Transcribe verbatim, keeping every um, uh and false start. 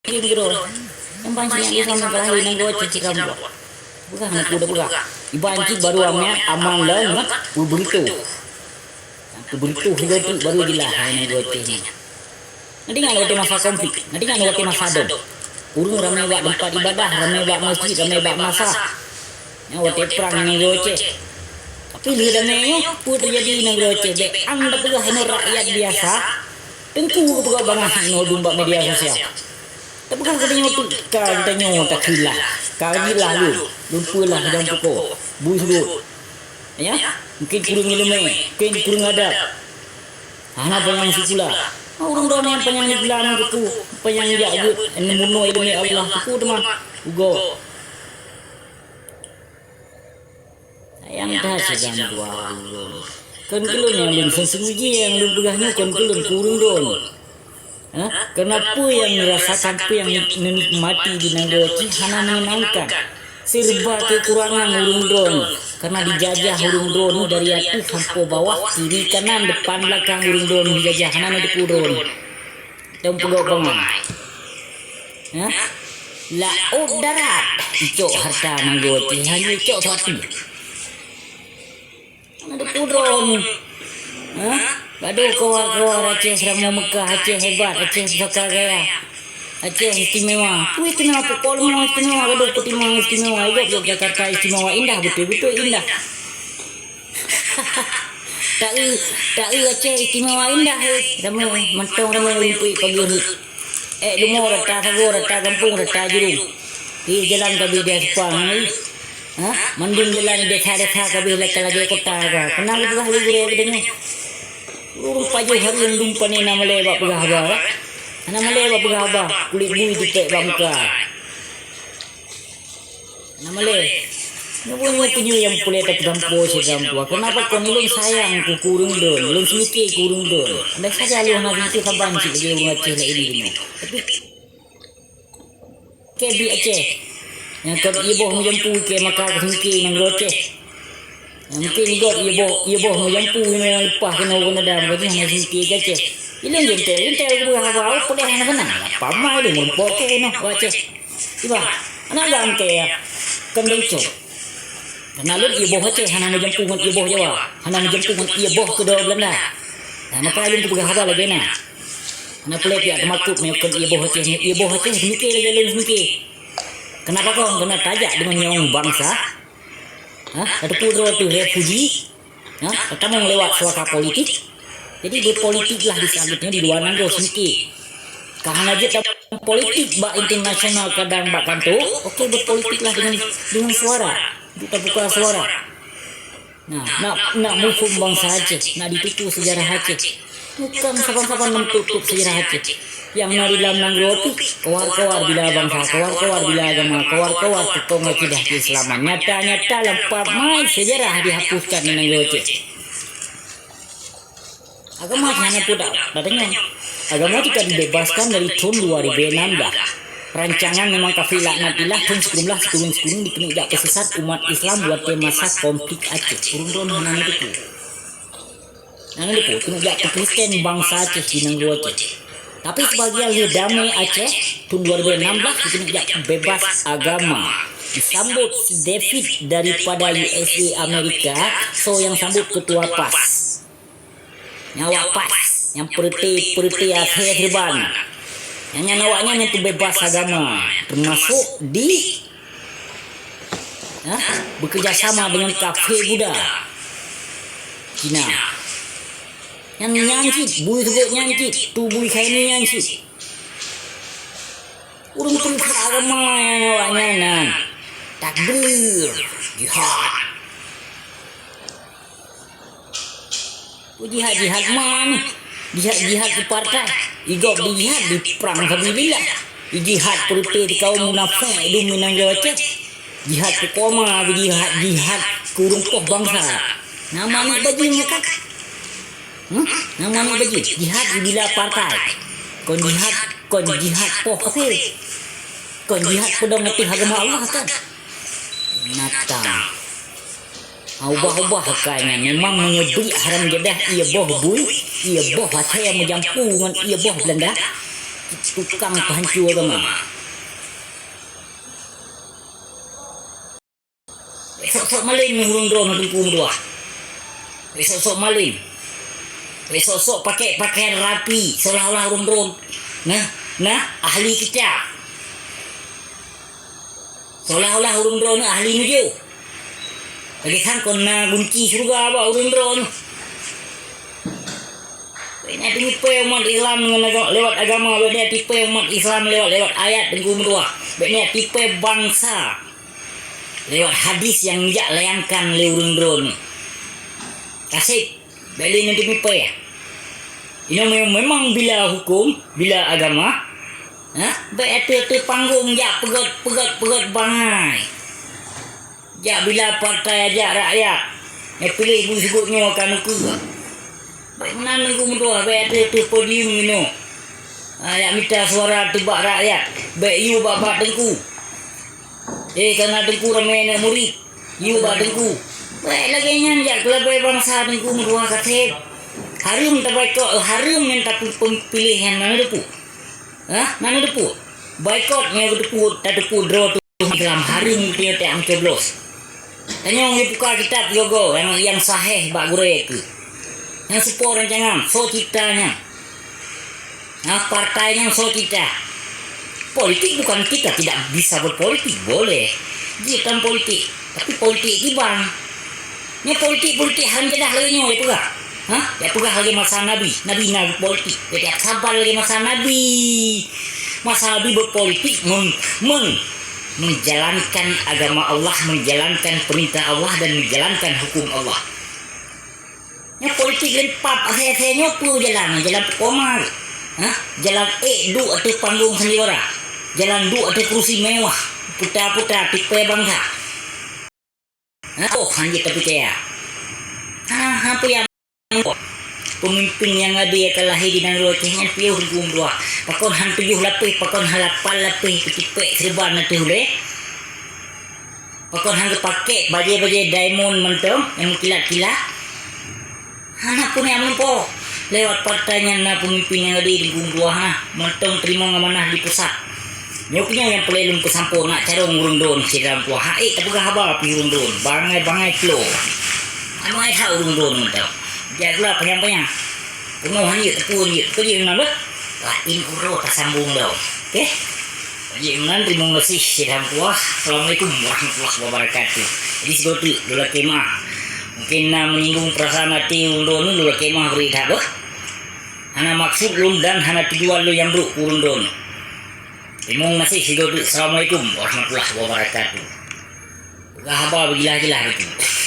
Kira-kira. Nyang ban siat Islam nyang ka lahé nanggroe Aceh cit lam dua. Peugah nanggroe dah peugah. Iban cit baru aman, aman lom ngat peubeuritoh. Peubeuritoh lom tu baru jeulaih hai nanggroe Aceh nyan. Nyan ingat watèe masa konflik, nyan ingat watèe masa dom. Ureueng ramè bak teumpat ibadah, ramè bak masjid, ramè bak masa. Nyan watèe prang nanggroe Aceh. Tapi lheueh damè nyoe, peue teujadi nanggroe Aceh? Bèk an tapeugah inoe rakyat biasa, teungku geupeugah bangai inoe dum bak media sosial. Tapeugah geutanyoe tu, ka geutanyoe takheun lah. Ka jilah lôn, lôn peue lah lam pukoe. Bui seugot. Ya? Mungkin kureueng ileumèe, mungkin kureueng adab. Hana panyang sikula. Ureueng droeneuh panyang sikula ngon teungku, panyang jak geuet, bunoe ileumèe Allah, teungku teuma ugoe. Sayang that sidang dua ureueng. Kon keu lôn nyang lôn seuseujih nyang lôn peugah nyoe kon keu lôn, keu ureueng droen. Ha? Keureuna peue nyang neurasakan, peue nyang neunikmati di nanggroe Aceh hana menyenangkan. Serba kekurangan ureueng droen, keureuna dijajah ureueng droen dari ateueh sampoe bawah, kiri kanan, depan belakang ureueng droen dijajah, hana neuteupeue droen. Teupeugah bangai. Ha? Laôt darat, icok harta nanggroe Aceh, hana icok satu. Hana teupeue droen. Ha? Gadoh kawar-kawar Aceh seuramoe Meukah, Aceh hebat, Aceh pusaka gaya. Aceh istimewa. Peue istimewa, pukon leumo istimewa, gadoh peutimang istimewa, i Yogyakarta istimewa, indah beutôi-beutôi indah. Taeu, taeu Aceh istimewa indah, eh. Ramè, mantong ramè ureueng peuet pageue rhot. Eh, leumo rata sagoe, rata gampông, rata jurông. Di jalan ka bidé seupang, eh. Ha? Mandum jalan desa-desa ka bidé lagèe kota ka. Keunan geupeugah lé gurèe geutanyoe. Ureueng pajoh hareuem dum pane na malèe bak peugah haba, eh. Na malèe bak peugah haba, kulét bui teupèk bak muka. Na malèe. Nyoe bunoe tanyoe nyang peureulèe tapeusampoe sidang dua. Kenapa kon lôn sayang keu ureueng droen, lôn seumike keu ureueng droen. Andai saja lôn hana seumike saban cit lagèe ureueng Aceh laén di nyoe. Tapi keu di Aceh. Nyang kon ié boh meujampu keu maka keu seumike nanggroe Aceh. Mungken gob ié boh, ié boh meujampu nyoe leupah keunoe ureueng Adam, gaji hana seuti gacéh. Ilôn geuntèl, geuntèl geupeugah haba, oh, peudeh hana keunong. Apa mai lôn meurumpok keu noh, Aceh. Iba, aneuk gam keu ya. Kon bencong. Karena lôn ié boh Aceh hana meujampu ngon ié boh Jawa, hana meujampu ngon ié boh keudroe Belanda. Nah, maka lôn kupeugah haba lagèe na. Hana peureulèe piyak teumakot meunyoe kon ié boh Aceh, ié boh Aceh seumike lagèe lôn seumike. Kenapa kong? Karena tajak deungon nyawöng bansa. Ha? Tateupeue droe teuh refuji? Ha? Tatamong lewat suaka politik? Jadi, berpolitiklah di saat nyoe di luwa nanggroe seumike. Ka hana jeuet politik bak internasional kadang bak kanto, oke, berpolitiklah dengan, dengan suara. Untuk tabuka suara. Nah, nak, nak muphom bansa Aceh, nak ditutoe sejarah Aceh. Bukon saban-saban neutôp-tôp sejarah Aceh. Nyang na di lam nanggroe pih, kawar-kawar bila bansa, kawar-kawar bila agama, kawar-kawar peukong akidah keuislaman. Nyata-nyata lam pap mai sejarah dihapuskan di nanggroe Aceh. Agama hana peudak, katanya. Agama kita dibebaskan dari tahun dua ribu enam belas. Rancangan memang kafé laknatillah tahun sikureueng blaih sikureueng-sikureueng dikeuneuk jak peusesat umat Islam watèe masa konflik Aceh. Ureueng droen hana neuteupeue. Hana neuteupeue, keuneuk jak peukristen bansa Aceh di nanggroe Aceh. Tapi sebagian lheueh damé Aceh, tahun dua ribu enam belas dikeuneuk jak bebas agama. Disambot si David daripada U S A Amerika, soe nyang sambot, ketua pas. Nyang awak pas, nyang peureute-peureute asèe sirban. Nyang nyan awaknyan nyang peubeubaih agama, teumasok di, ha, bekerjasama dengan kafé Buddha Cina. Nyang nyan cit, bui seugot nyan cit, tu bui khaini nyan cit. Ureueng peuriksa agama nyang awaknyan nan takbir, jihad. Jihad-jihad man, jihad-jihad keu partai. Igob di jihad di prang sabilillah. Jihad peureute di kaum munafék dum inong Jawa Aceh. Jihad keu koma, jihad-jihad keu ureueng poh bansa. Nama ni bajing nyoe kan? Hmm? Nama ni bajing? Jihad di bila partai. Kon jihad, kon jihad poh kafé. Kon jihad peudong ateueh agama Allah kan? Natang. Ubah-ubah ka nyan memang meunyoe bri haram jadah ié boh bui, ié boh asèe meujampu ngon ié boh Belanda. tukang peuhanco agama. Sok-sok malém ureuëng droeneuh Teungku meutuah. Sok-sok malém. Sok-sok pakai pakaian rapi seolah-olah ureuëng droeneuh nah, nah ahli kitab. Seolah-olah ureuëng droeneuh ahli nujoh. Lagée nyan kon na gunci syeuruga bak ureuëng droeneuh. Bék na teumipée umat Islam ngon aga-, lewat agama, bék na tipée umat Islam lewat, lewat ayat Teungku meutuah. Bék na tipée bansa lewat hadis nyang jak layangkan lé ureuëng droeneuh. Kaseb, bék lé na teumipée. Inoe me-, memang bila huköm, bila agama, ha? Bék ateueh-ateueh panggong jak peugét, peugét, peugét bangai. Jak bila partai, jak rakyat. Nyang piléh beusigoe nyoe ka neukeue. Bék meunan Teungku meutuah, bék ateueh-ateueh podium inoe. Ha, jak mita suara teuh bak rakyat. Bék yue bak-bak Teungku. Eh, kana Teungku ramé aneuk murit. Yue bak Teungku. Bék lagée nyan jak keulabée bansa Teungku meutuah kaseb. Hareuem tabaikot, hareuem nyan tapeu-, peupiléh nyan na neuteupeue. Hah? Na neuteupeue? Baikot nyoe geuteupeue, tateupeue droe teuh Islam, hareuem geutanyoe tajak meucoblos. Tanyoe geubuka kitab yogo nyang, nyang sahih bak gurée keuh. Nyang seupôt rancangan, soe cipta nyan. Nah, partai nyan soe cipta. Politik bukan kita tidak bisa berpolitik, boleh. Jeuet tam politik, tapi politik kiban. Nyoe politik-politik han jadah lagée nyoe, ya peugah. Hah? Ya peugah lagée masa Nabi. Nabi na politik. Jadi saban lagée masa Nabi. Masa Nabi berpolitik men-, men-, menjalankan agama Allah, menjalankan perintah Allah dan menjalankan hukum Allah. Nyoe politik lempap asai-asai nyoe peue jalan, jalan peukomat. Hah? Jalan ék duek ateueh panggong sandiwara. Jalan duek ateueh kurusi mewah. Puta-puta tipée bansa. Ha, oh, han jeuet tapike ya. Ha, ha, peue nyang peumimpin nyang ade ka lahé di nanggroe Aceh nyan piôh ribu dua. Pakon han tujoh lapéh, pakon han lapan lapéh peucipek seureban ateueh ulée? Pakon han geupakek bajée-bajée diamond mantong nyang meukilat-kilat? Hana peue nyang meulumpoe. Lewat partai nyan na peumimpin nyang ade di Teungku meutuah na, mantong teurimong amanah di pusat. Nyoe keunyoe nyang peureulée lôn peusampoe na carông ureuëng droen sidroe meutuah. Hak ék tapeugah haba pih ureuëng droen, bangai-bangai klo. Bangai that ureuëng droen mantong. Jak gula panyang-panyang. Peunoh han jeuet, teupeue han jeuet. Keu jih meunan beuh. Laén uroe tasambong lom. Oke? Keu jih meunan, teurimong gaséh sidroe meutuah. Assalamualaikum warahmatullahi wabarakatuh. Jadi sigoe teuk, lôn lakée meu'ah. Mungkin na menyinggung perasaan até ureuëng droen, lôn lakée meu'ah bri that beuh. Hana maksud lôn dan hana tujuan lôn nyang brok keu ureuëng droen. Teurimong gaséh sigoe teuk. Assalamualaikum warahmatullahi wabarakatuh. Peugah haba beujeulaih-jeulaih beutôi.